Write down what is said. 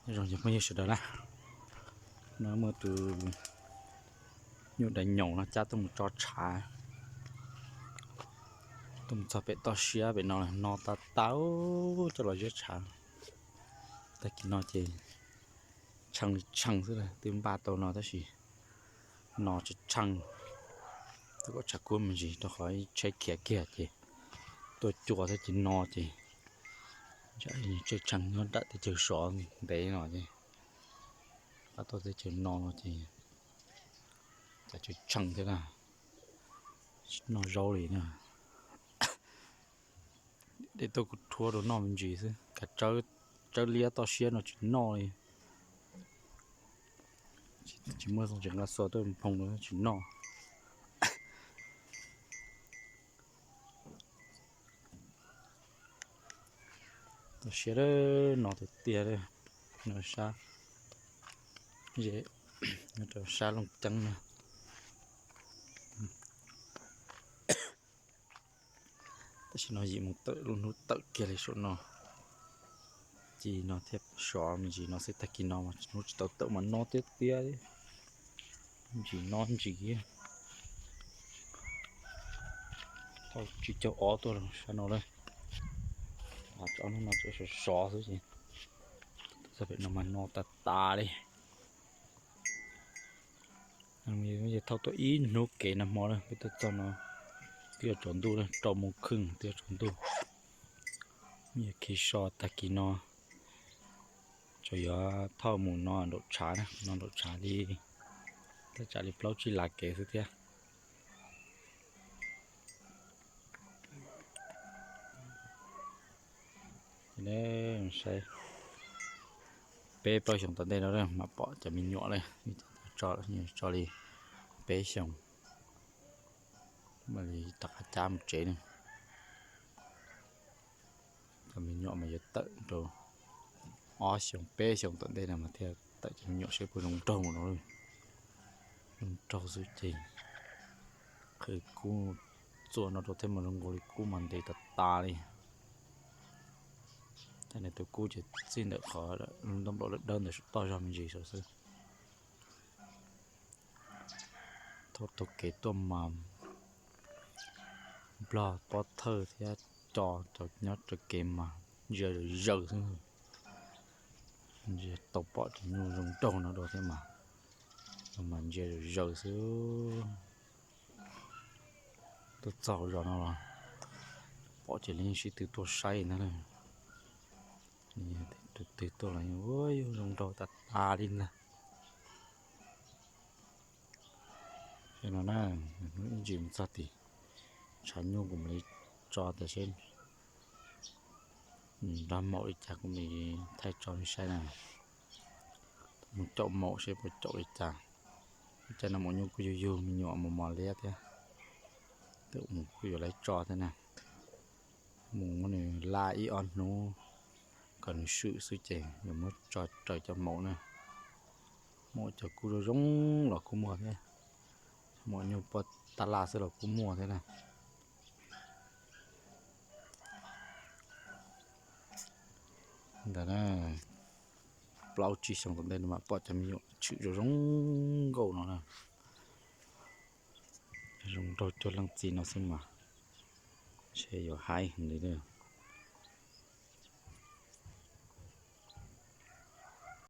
Zoo cov phooj ywg sawv daws na, no muaj tus nyuj dais nyoos no cab tuaj mus tso tshav, tuaj mus txog pem toj siab pem no, no tas tas coj los ziab tshav. Tag kis no ces tshee li tshee xwb, twb npaj tau no tab sis no tshee tshee, tuaj kom tshav kub me ntsis rau qhov tsheb khiav kiag ces tuaj cua thiab ces no ces tsej tshee nyob nram tej chaw sov ntev no ces rov qab tuaj teb chaws no no ces cas tshee tshee thiab na, tsis noj zaub li na. Dej tuaj kuv rhuav rau noj me ntsis xwb, kav tsawb liab toj siab no tsis noj li. Tsis muaj txooj tsis nqa xua tuaj nphoo rau tsis noj. Toj siab no tiag tiag, no sab, ze, rau sab Looj Ceeb na. Tam sim no yim mus tawm lub hnub tawm kiag li saum no, ci no thiab sov me ntsis no xwb, tag kis no mas hnub tsis tau tawm mas no tiag tiag, ntsis no ntsis. Thauj tsib caug ob tuaj sab no lawm, tso hnub no tseem sov sov xwb ces txog pem no mas no tas tas li. Ces thauj tuaj ib hnub kev nag hmo na, peb tuaj txog no twb yuav tsaus ntuj, rau mus khwj twb yuav tsaus ntuj. Yog khi so tag kis no tsuas yuav thauj mus no nraum tshav, no nraum tshav li, thaj tsam li plaub tsib lav kev xwb thiab. Saib, peb plaub xyoos tom ntej no mam pom cov me nyuam li, tso li peb xyoos mam li rov qab cab mus tsev ne. Cov me nyuam mas yuav tawm rau ob xyoos peb xyoos tom ntej no mas thiaj tawm cov me nyuam seb puas zoo nraug no. Zoo nraug xwb ces qhwv kub txua no rau thiab mas zoo nkaus li kub mas ntev tas tas li. Thaum nws tus kub ces txij ntawm qhov ntaub nplaum dawb dawb ntawd saum toj zog me ntsis saud xwb. Thauj taug kev tuaj mas nplog pob thawj thiab co cov nyob raws kev mas ntsia zaws zaws xwb. Ntsia tau pom cov nyuj zoo nraug no dua thiab mas, mas ntsia zaws zaws xwb. Tuaj txog zos no los pom ces lawv yeej sib tw tuaj saib ntag. Tus twg tuaj los yeej zoo nraug tas tas li ntag. Saib no na, hnub ib ntsis mus txog tim tshav nyuj kuv mam li tso tias seb nrog maum li cas kuv mam li thaij tso nej saib na. Mus caum maum seb puas caum li cas. Ua cas no maum nyuj kuj yug yug me nyuam mos mos liab thiab. Twb mus kuj yuav lawv tso thiab na. Mus muab nws laj ib ob hnub kom nws swm xwb ces yuav muab tso raws cov maum na. Maum cov kub zoo zoo los kuj muaj thiab, maum nyuj poj tab laj xwb los kuj muaj thiab na. Ntawd na, plaub tsib xyoos tom ntej no mas pom cov me nyuam tshwm zoo zoo nkauj no na. Zoo nraug cuag leej txiv no xwb mas, ntshe yuav haib heev li.